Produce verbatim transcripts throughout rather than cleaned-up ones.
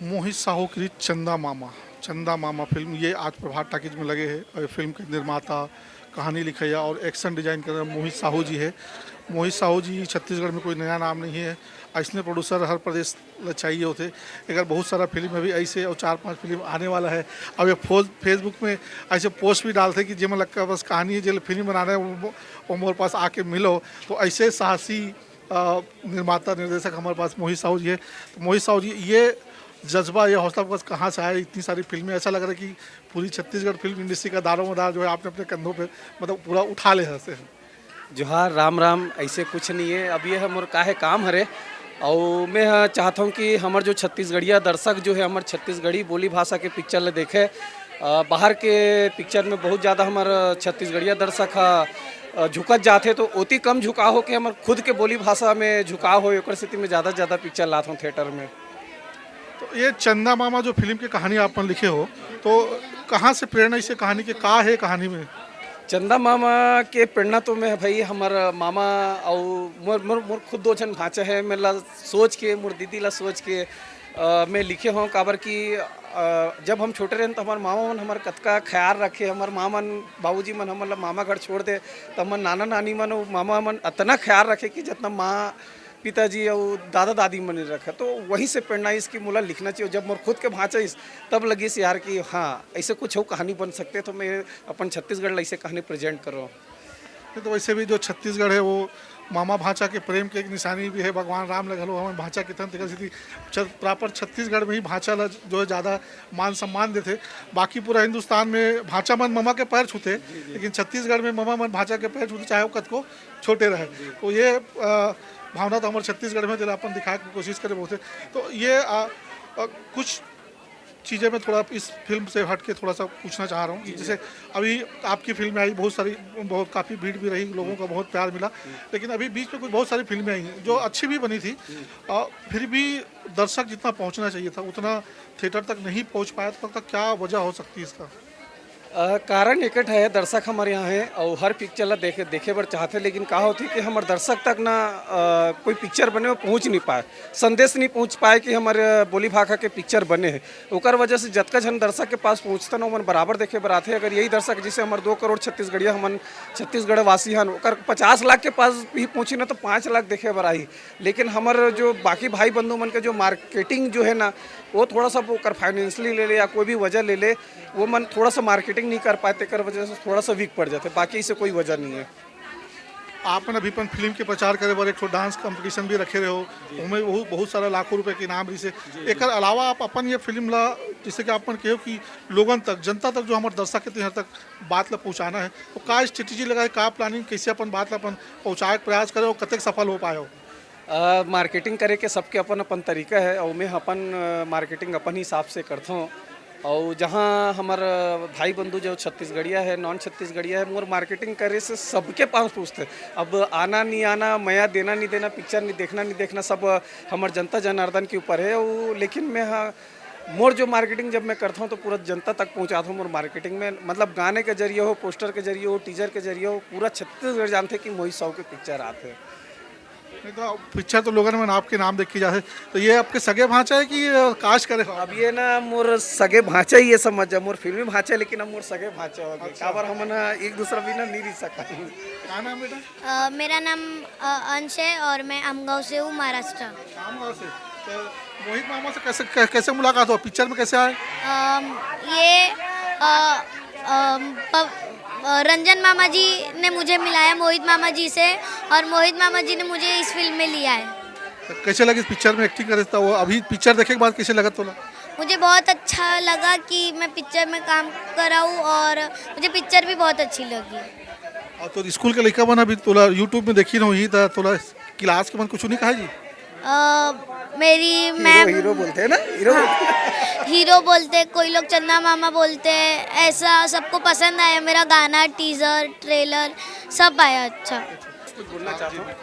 मोहित साहू की चंदा मामा, चंदा मामा film, ये आज प्रभात talkies में लगे है। और ये फिल्म के निर्माता, कहानी लिखैया और एक्शन डिजाइन करने मोहित साहू जी है। मोहित साहू जी छत्तीसगढ़ में कोई नया नाम नहीं है, ऐसने प्रोड्यूसर हर प्रदेश ल चाहिए होते। अगर बहुत सारा फिल्म अभी ऐसे और चार पांच फिल्म आने वाला है। अब ये फोज फेसबुक में ऐसे पोस्ट भी डालते कि जेमन लगता है बस कहानी है, जेल फिल्म बनाना है, वो, वो मोर पास आके मिलो। तो ऐसे साहसी अ, निर्माता निर्देशक हमारे पास मोहित साहू जी है। तो मोहित साहू जी, ये जज्बा, ये हौसला आपके पास कहाँ से आया? इतनी सारी फिल्में, ऐसा लग रहा है कि पूरी छत्तीसगढ़ फिल्म इंडस्ट्री का दारोमदार जो है आपने अपने कंधों पे, मतलब, पूरा उठा ले हंसे हैं। जोहार, राम राम। ऐसे कुछ नहीं है, अब ये हमर काहे काम हरे। और मैं ह चाहत हूँ कि हमर जो छत्तीसगढ़िया दर्शक जो है, हमर छत्तीसगढ़ी बोली भाषा के पिक्चर ल देखे। अ, बाहर के पिक्चर में बहुत ज़्यादा हमर छत्तीसगढ़िया दर्शक ह अ, झुकत जाथे, तो ओती कम झुकाव हो के हमर खुद के बोली भाषा में झुकाव हो, ओकर सेती मैं ज़्यादा से ज़्यादा पिक्चर लात हूँ थिएटर में। तो ये चंदा मामा जो फिल्म की कहानी आप मन लिखे हो, तो कहाँ से प्रेरणा इसे कहानी के, का है कहानी में? चंदा मामा के प्रेरणा तो मैं, भाई, हमर मामा अउ मोर, मोर, मोर खुद दो झन भांचा है, मैं ला सोच के, मोर दीदी ला सोच के, अ, मैं लिखे हूँ, काबर कि, अ, जब हम छोटे रहेन, तो हमर मामा मन हमर कतका ख्याल रखे, हमर माँ मन, बाबूजी मन हमन ला मामा घर छोड़ दे, तो हमर नाना नानी मन अउ मामा मन अतना ख्याल रखे कि जतना माँ, पिताजी अउ दादा दादी मन नइ रखे। तो वहीं से प्रेरणा इसकी मोला लिखना चाहिए। जब मोर खुद के भांचा इस, तब लगिस यार कि हाँ, ऐसे कुछ हो कहानी बन सकते, तो मैं अपन छत्तीसगढ़ ला ऐसे कहानी प्रेजेंट करो। नहीं तो वैसे भी जो छत्तीसगढ़ है, वो मामा भांचा के प्रेम के एक निशानी भी है। भगवान राम ल घलो हमन भांचा किथन, तेकर सेती छ-, प्रॉपर छत्तीसगढ़ में ही भांचा ला जो है ज़्यादा मान सम्मान देथे। बाकी पूरा हिंदुस्तान में भांचा मन ममा के पैर छूथे, लेकिन छत्तीसगढ़ में ममा मन भांचा के पैर छूथे, चाहे वो कतको छोटे रहे। तो ये, अ, भावना तो हमर छत्तीसगढ़ में, जेला अपन दिखाए के कोशिश करे बहुत है। तो ये, अ, अ, कुछ चीज़ें मैं थोड़ा इस फिल्म से हट के थोड़ा सा पूछना चाह रहा हूँ कि जैसे अभी आपकी फिल्में आई, बहुत सारी, बहुत, काफ़ी भीड़ भी रही, लोगों का बहुत प्यार मिला, लेकिन अभी बीच में कुछ बहुत सारी फिल्में आई हैं जो अच्छी भी बनी थी, अ, फिर भी दर्शक जितना पहुँचना चाहिए था उतना थिएटर तक नहीं पहुँच पाया, तो क्या वजह हो सकती है इसका? अ, कारण एकट है, दर्शक हमर यहाँ है और हर पिक्चर ला देखे, देखे बर चाहथे, लेकिन का होथे कि हमर दर्शक तक ना, अ, कोई पिक्चर बने, वो पहुँच नहीं पाए, संदेश नहीं पहुँच पाए कि हमर बोली भाखा के पिक्चर बने है। ओकर वजह से जतका झन दर्शक के पास पहुँचथे ना, ओमन बराबर देखे बर आथे। अगर यही दर्शक, जैसे हमर दो करोड़ छत्तीसगढ़िया, हमन छत्तीसगढ़ वासी हन, ओकर पचास लाख के पास भी पहुँची ना, तो पाँच लाख देखे बर आही। लेकिन हमर जो बाकी भाई बंधु मन के जो मार्केटिंग जो है ना, वो थोड़ा सा, ओकर फाइनेंशियली ले ले या कोई भी वजह ले ले, वो मन थोड़ा सा मार्केटिंग नहीं कर पाए, तेकर वजह से थोड़ा सा वीक पड़ जाथे, बाकी इसे कोई वजह नहीं है। आप मन अभी अपन फिल्म के प्रचार करे बर एक ठो डांस कंपटीशन भी रखे रहे हो, ओमे बहुत, बहुत सारा लाखों रुपए के इनाम रहिसे। एकर अलावा आप अपन ये फिल्म ला, जैसे कि आप मन कहे हो कि लोगन तक, जनता तक, जो हमर दर्शक के, तेहर तक बात ला पहुंचाना है, तो का स्ट्रेटेजी लगाए, का प्लानिंग, कैसे अपन बात ला अपन पहुंचाए के प्रयास करे और कतेक सफल हो पाए हो? अ, मार्केटिंग करे के सबके अपन-अपन तरीका है, अउ मैं अपन, अ, मार्केटिंग अपन हिसाब से करथों। अउ जहाँ हमर भाई बंधु जो छत्तीसगढ़िया है, नॉन छत्तीसगढ़िया है, मोर मार्केटिंग करे से सबके पास पूछते। अब आना नहीं आना, मया देना नहीं देना, पिक्चर नहीं देखना नहीं देखना, सब हमर जनता जनार्दन के ऊपर है। अउ लेकिन मैं ह-, मोर जो मार्केटिंग जब मैं करथों तो पूरा जनता तक पहुँचाथों। मोर मार्केटिंग में, मतलब, गाने के जरिए हो, पोस्टर के जरिए हो, टीजर के जरिए हो, पूरा छत्तीसगढ़ जानथे कि मोहित साहू के पिक्चर आथे। नहीं तो पिक्चर तो लोगन मन आपके नाम देख के जाथे। तो ये आपके सगे भांचा है कि ये कास्ट करे हो? अब ये ना मोर सगे भांचा ही, ये समझ जा, मोर फिल्मी भांचा है, लेकिन अब मोर सगे भांचा हो गए। अच्छा। काबर हमन एक दूसरा बिना नहीं रह सका। क्या नाम बेटा? अ, मेरा नाम, अ, अंश है और मैं आमगांव से हूँ, महाराष्ट्र। आमगांव से। तो मोहित मामा से कैसे, कै-, कैसे मुलाकात हुआ? पिक्चर में कैसे आए? अम, ये, अ, अम, प-, अ, रंजन मामा जी ने मुझे मिलाया मोहित मामा जी से, और मोहित मामा जी ने मुझे इस फिल्म में लिया है। तो कैसे लगी इस पिक्चर में एक्टिंग करे था वो? अभी पिक्चर देखे के बाद कैसे लगा तोला? मुझे बहुत अच्छा लगा कि मैं पिक्चर में काम कर रहा हूँ और मुझे पिक्चर भी बहुत अच्छी लगी। और तो स्कूल के लइका मन अभी तोला YouTube में देखी रहो ही था, तोला क्लास के मन कुछ नहीं कहा जी? अ, मेरी हीरो, मैम हीरो बोलते हैं ना, हीरो हाँ, बोलते हैं। हीरो बोलते, कोई लोग चंदा मामा बोलते हैं, ऐसा सबको पसंद आया मेरा गाना, टीजर, ट्रेलर, सब आया अच्छा। कुछ बोलना चाहता हूँ।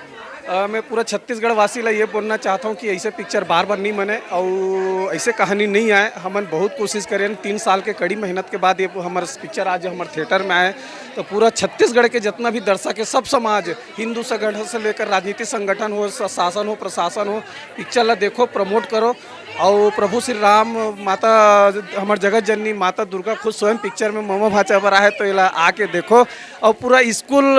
अ, मैं पूरा छत्तीसगढ़ वासी ला ये बोलना चाहता हूँ कि ऐसे पिक्चर बार बार नहीं बने और ऐसे कहानी नहीं आए। हमन बहुत कोशिश करें, तीन साल के कड़ी मेहनत के बाद ये हमर पिक्चर आज हमर थिएटर में आए, तो पूरा छत्तीसगढ़ के जितना भी दर्शक है, सब समाज, हिंदू संगठन से लेकर राजनीतिक संगठन हो, स-, शासन हो, प्रशासन हो, पिक्चर ला देखो, प्रमोट करो। अउ प्रभु श्री राम, माता, हमर जगत जननी माता दुर्गा खुद स्वयं पिक्चर में ममा भांचा बर आहे, तो एला आके देखो। अउ पूरा स्कूल,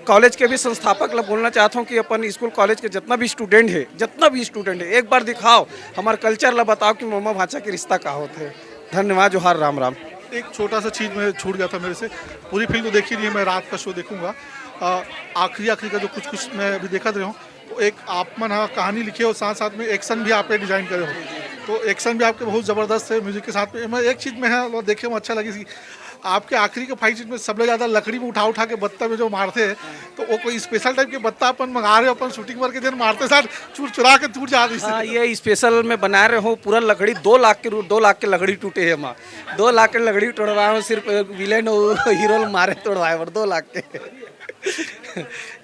कॉलेज के भी संस्थापक ला बोलना चाहत हूँ कि अपन स्कूल कॉलेज के जितना भी स्टूडेंट है, जितना भी स्टूडेंट है, एक बार दिखाओ, हमर कल्चर ला बताओ कि ममा भांचा के रिश्ता का होत है। धन्यवाद, जोहार, राम राम। एक छोटा सा चीज़ में छूट गया था मेरे से, पूरी फिल्म तो देखी नहीं है, मैं रात का शो देखूंगा। अ, आखिरी आखिरी का जो कुछ कुछ मैं अभी देखत रहे हूँ, तो एक आप मन हा कहानी लिखे हो, साथ साथ में एक्शन भी आपे डिजाइन करे हो, तो एक्शन भी आपके बहुत ज़बरदस्त है म्यूजिक के साथ में। मैं एक चीज़ में है वो देखे में अच्छा लगी थी, आपके आखिरी के फाइट सीन में सबले ज़्यादा लकड़ी में उठा उठा के बत्ता में जो मारते हैं, तो वो कोई स्पेशल टाइप के बत्ता अपन मंगा रहे हो, अपन शूटिंग करके दिन मारते साथ चूर चुरा के टूट जाती हाँ, ये स्पेशल में बना रहे हो, पूरा लकड़ी दो लाख के रू-, दो लाख के लकड़ी टूटे है माँ, दो लाख के लकड़ी तोड़वाए हो, सिर्फ विलेन और हीरो ल मारे तोड़वाए बर दो लाख के।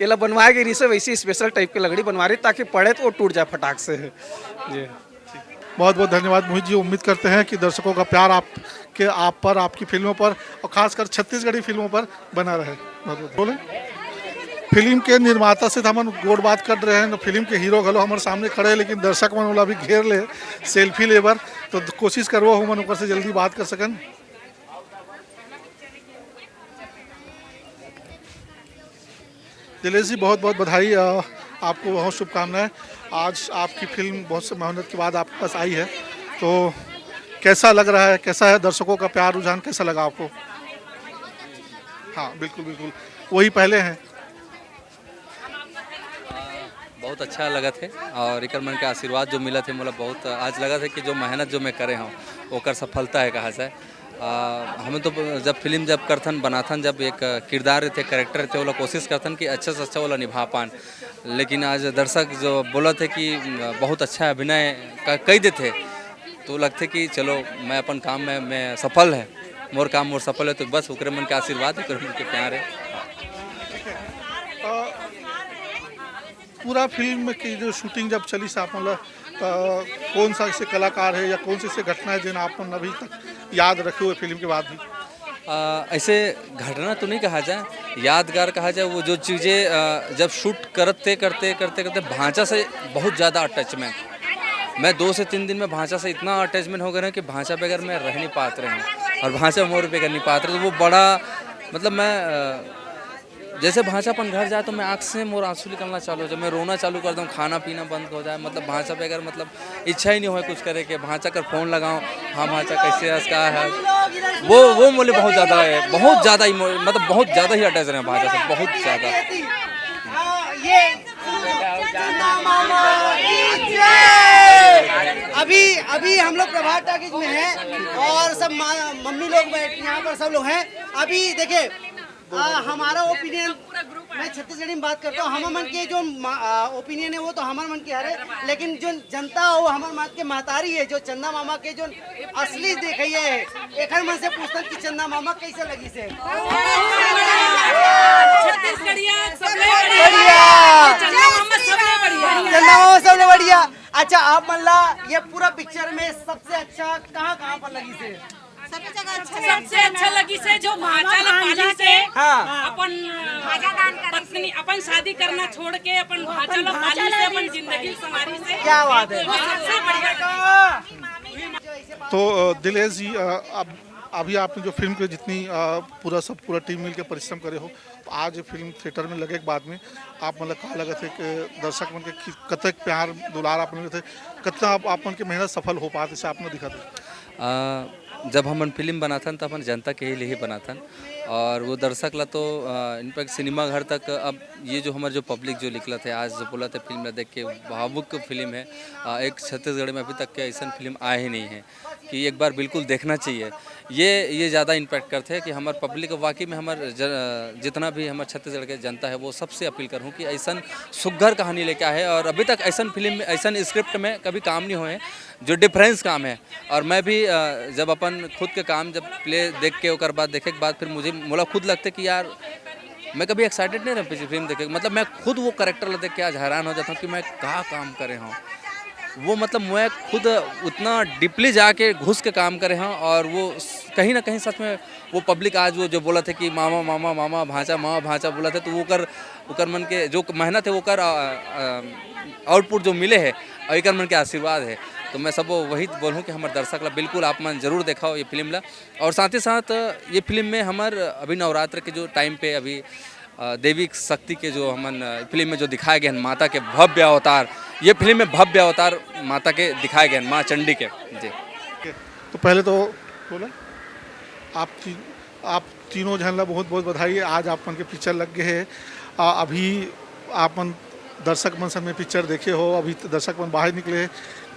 एला बनवाए गई रिसे वैसी स्पेशल टाइप के लकड़ी बनवा रही, ताकि पड़े तो वो टूट जाए फटाक से। जी। बहुत बहुत धन्यवाद मोहित जी, उम्मीद करते हैं कि दर्शकों का प्यार आपके, आप पर, आपकी फिल्मों पर और खासकर छत्तीसगढ़ी फिल्मों पर बना रहे। बहुत बहुत बोले। फिल्म के निर्माता से तो हमन गोठ बात कर रहे हैं, फिल्म के हीरो घलो हमारे सामने खड़े हैं, लेकिन दर्शक मन ओला भी घेर ले, सेल्फी ले बर, तो कोशिश करबो हमन ओकर से जल्दी बात कर सकन। दिलेश जी, बहुत बहुत बधाई, अ, आपको बहुत शुभकामनाएं। आज आपकी फिल्म बहुत सी मेहनत के बाद आपके पास आई है, तो कैसा लग रहा है, कैसा है दर्शकों का प्यार रुझान, कैसा लगा आपको? हाँ, बिल्कुल बिल्कुल, वही पहले हैं। बहुत अच्छा लगत हे, और एकर मन के आशीर्वाद जो मिलत हे, मोला बहुत आज लगत हे कि जो मेहनत जो मैं करे हूँ, ओकर सफलता है कहा जाए। आ, हमें तो जब फिल्म जब करथन, बनाथन, जब एक किरदार रहते, कैरेक्टर रहते, ओला कोशिश करथन कि अच्छा से अच्छा ओला निभा पान, लेकिन आज दर्शक जो बोलत हे कि बहुत अच्छा अभिनय क-, कई देथे, तो लगथे कि चलो, मैं अपन काम में, मैं सफल है, मोर काम मोर सफल है, तो बस ओकरे मन के आशीर्वाद, ओकरे मन के प्यार है। अ, पूरा फिल्म की जो शूटिंग जब चली से आप मतलब, अ, कौन सा ऐसे कलाकार है या कौन सी ऐसे घटना है जिन्हें आप अभी तक याद रखे हुए फिल्म के बाद भी? अ, ऐसे घटना तो नहीं कहा जाए, यादगार कहा जाए, वो जो चीज़ें, अ, जब शूट करते करते करते करते भांचा से बहुत ज़्यादा अटैचमेंट, मैं दो से तीन दिन में भांचा से इतना अटैचमेंट हो गए ना कि भांचा बगैर मैं रह नहीं पात रहे हूँ और भांचा मोर बगैर नहीं पात रहे। तो वो बड़ा, मतलब, मैं, अ, जैसे भांचा अपन घर जाए तो मैं आँख से मोर आंसू निकलना चालू हो जाए, मैं रोना चालू कर दूँ, खाना पीना बंद हो जाए, मतलब भांचा बगैर, मतलब, इच्छा ही नहीं होए कुछ करे के। भांचा कर फोन लगाओ, हाँ भांचा, कैसे है, का है, वो वो मोले बहुत ज़्यादा है, बहुत ज़्यादा इमो-, मतलब बहुत ज़्यादा ही अटैच रहे भांचा से, बहुत ज़्यादा। अभी अभी हम लोग प्रभात टॉकीज में हैं और सब माँ, मम्मी लोग बैठ, यहाँ पर सब लोग हैं। अभी देखिए, आ, हमारा ओपिनियन, मैं छत्तीसगढ़ी में बात करता हूँ, हमर मन के जो ओपिनियन है वो तो हमर मन के हरे, लेकिन जो जनता हो, हमर मन के महतारी है, जो चंदा मामा के जो असली देखइया है, एखर मन से पूछथन कि चंदा मामा कैसे लगी से? छत्तीसगढ़िया सबले बढ़िया। बढ़िया। चंदा मामा सबले बढ़िया। चंदा मामा सबले बढ़िया। अच्छा, आप मन ला ये पूरा पिक्चर में सबसे अच्छा कहाँ कहाँ पर लगी से? सबसे अच्छा लगी से जो भांचा ला पाली से, हाँ। अपन पत्नी, अपन शादी करना छोड़ के अपन भांचा ला पाली से, अपन जिंदगी संवारी से। क्या बात है। वो सबसे बढ़िया। तो, अ, दिलेश जी, अ, अब अभी आपने जो फिल्म के जितनी, अ, पूरा सब पूरा टीम मिलके परिश्रम करे हो, तो आज ये फिल्म थिएटर में लगे के बाद में आप मतलब का लगत है कि दर्शक मन के कि-, कतक प्यार दुलार आप मिलत है, कितना आप, आप मन के मेहनत सफल हो पात, इसे आप मन दिखत है? अ, जब हमन फिल्म बनाथन, त हमन जनता के ही लिए ही बनाथन। और वो दर्शक ला तो, अ, इनफैक्ट सिनेमा घर तक, अब ये जो हमर जो पब्लिक जो निकलत है, आज जो बोलत है, फिल्म ला देख के भावुक फिल्म है। अ, एक छत्तीसगढ़ में अभी तक के ऐसन फिल्म आए ही नहीं है कि एक बार बिल्कुल देखना चाहिए। ये, ये ज़्यादा इम्पैक्ट करथे कि हमर पब्लिक वाकई में हमर ज-, जितना भी हमर छत्तीसगढ़ के जनता है, वो सबसे अपील करहूँ कि ऐसन सुग्घर कहानी लेके आए। और अभी तक ऐसन फिल्म में, ऐसन स्क्रिप्ट में कभी काम नहीं होए, जो डिफरेंस काम है। और मैं भी, अ, जब अपन खुद के काम जब प्ले देख के, ओकर बाद देखे के बाद, फिर मुझे, मोला खुद लगते कि यार, मैं कभी एक्साइटेड नहीं रहा पिछली फिल्म देखे, मतलब, मैं खुद वो कैरेक्टर ला देख के आज हैरान हो जाता हूँ कि मैं का काम करे हूँ। वो, मतलब, मैं खुद उतना डीपली जाके घुस के काम करे हूँ, और वो स-, कहीं ना कहीं सच में वो पब्लिक आज वो जो बोलत है कि मामा, मामा, मामा, भांचा, मामा, भांचा बोलत है, तो वो कर, ओकर मन के जो मेहनत है, वो कर, अ, अ, आउटपुट जो मिले है, और एकर मन के आशीर्वाद है। तो मैं सबो वही बोलहूँ कि हमर दर्शक ला बिल्कुल आप मन जरूर देखाओ ये फिल्म ला। और साथ ही साथ ये फिल्म में हमर अभी नवरात्र के जो टाइम पे अभी अ, देवी शक्ति के जो हमन अ, फिल्म में जो दिखाए गए हैं माता के भव्य अवतार, ये फिल्म में भव्य अवतार माता के दिखाए गए हैं, माँ चंडी के। जी। तो पहले तो बोले आप ती-, आप तीनों झन ला बहुत बहुत बधाई। आज आप मन के पिक्चर लग गए है। आ, अभी आप मन दर्शक मन सामने पिक्चर देखे हो, अभी त-, दर्शक मन बाहर निकले है,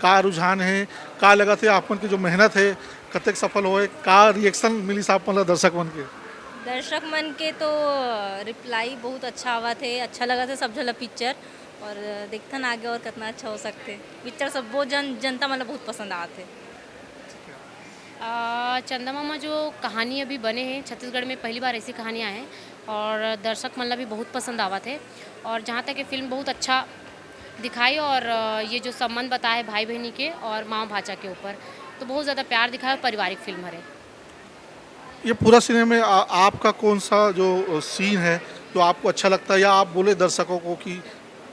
का रुझान है, का लगत है आप मन के जो मेहनत है कतेक सफल होए, का रिएक्शन मिलिस आप मन ला दर्शक मन के? दर्शक मन के तो रिप्लाई बहुत अच्छा आवत है, अच्छा लगत है सब झन ला पिक्चर। और देखथन आगे और कितना अच्छा हो सकते। पिक्चर सब बहुत जन जनता मन ला बहुत पसंद आवत है। अ, चंदा मामा जो कहानी अभी बने हैं छत्तीसगढ़ में, पहली बार ऐसी कहानी आए हैं और दर्शक मन ला भी बहुत पसंद आवत है। और जहाँ तक ये फिल्म बहुत अच्छा दिखाई और अ, ये जो संबंध बताए भाई बहनी के और मामा भांचा के ऊपर, तो बहुत ज़्यादा प्यार दिखाया और पारिवारिक फिल्म हरे। ये पूरा सिनेमा में आ, आपका कौन सा जो सीन है जो आपको अच्छा लगता है, या आप बोले दर्शकों को कि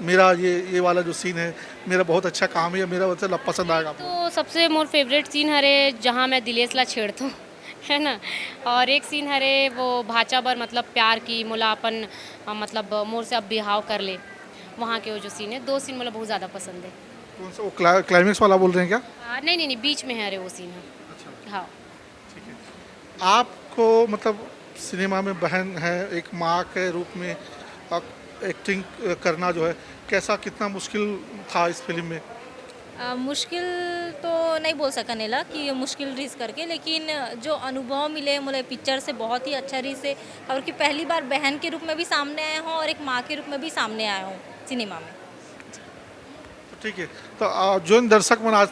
मेरा ये ये वाला जो सीन है, मेरा बहुत अच्छा काम है, या मेरा मतलब पसंद आएगा आपको? तो सबसे मोर फेवरेट सीन हरे जहाँ मैं दिलेश ला छेड़थूँ, है ना। और एक सीन हरे वो भांचा बर मतलब प्यार की मोला अपन अ, मतलब मोर से अब बिहाव कर ले, वहाँ के वो जो सीन है, दो सीन मोला बहुत ज़्यादा पसंद है। कौन सा, वो क्ला-, क्लाइमेक्स वाला बोल रहे हैं क्या? आ, नहीं नहीं नहीं, बीच में है अरे वो सीन है। अच्छा। हाँ। ठीक है। आपको मतलब सिनेमा में बहन है, एक माँ के रूप में अ, एक्टिंग करना जो है, कैसा, कितना मुश्किल था इस फिल्म में? अ, मुश्किल तो नहीं बोल सकन एला कि ये मुश्किल रिहिस करके, लेकिन जो अनुभव मिले मोला पिक्चर से बहुत ही अच्छा रिहिस हे, और कि पहली बार बहन के रूप में भी सामने आए हों और एक माँ के रूप में भी सामने आए हों सिनेमा में। तो ठीक है, तो अ, जोन दर्शक मन आज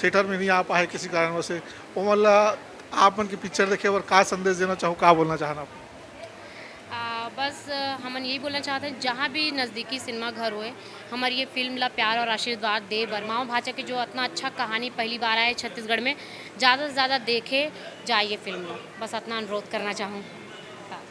थिएटर में नहीं आ पाए किसी कारणवश से, वो मतलब आप मन के पिक्चर देखे और का संदेश देना चाहो, का बोलना चाहना आप? आ, बस अ, हमन यही बोलना चाहते हैं, जहाँ भी नज़दीकी सिनेमा घर होए, हमारी ये फिल्म ला प्यार और आशीर्वाद दे बर मामा भांचा के जो इतना अच्छा कहानी पहली बार आए छत्तीसगढ़ में, ज़्यादा से ज़्यादा देखे जाए ये फिल्म ला। बस इतना अनुरोध करना चाहूँ। हाँ।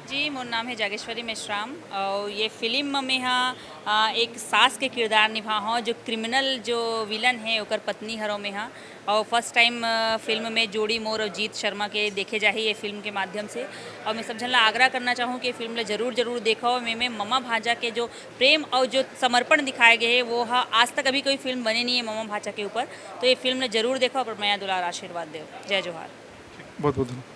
जी, मोर नाम है जागेश्वरी मेश्राम और ये फिल्म में हा आ, एक सास के किरदार निभाहूँ, जो क्रिमिनल जो विलन है ओकर पत्नी हरो में हा। और फर्स्ट टाइम फिल्म में जोड़ी मोर और जीत शर्मा के देखे जाही ये फिल्म के माध्यम से। और मैं सब झन ला आग्रह करना चाहूँ कि ये फिल्म ला जरूर जरूर देखो। में में ममा भांचा के जो प्रेम और जो समर्पण दिखाए गए है वो हा आज तक अभी कोई फिल्म बने नहीं है ममा भांचा के ऊपर। तो ये फिल्म ला जरूर देखो और मया दुलार आशीर्वाद दो। जय जोहार। बहुत बहुत धन्यवाद।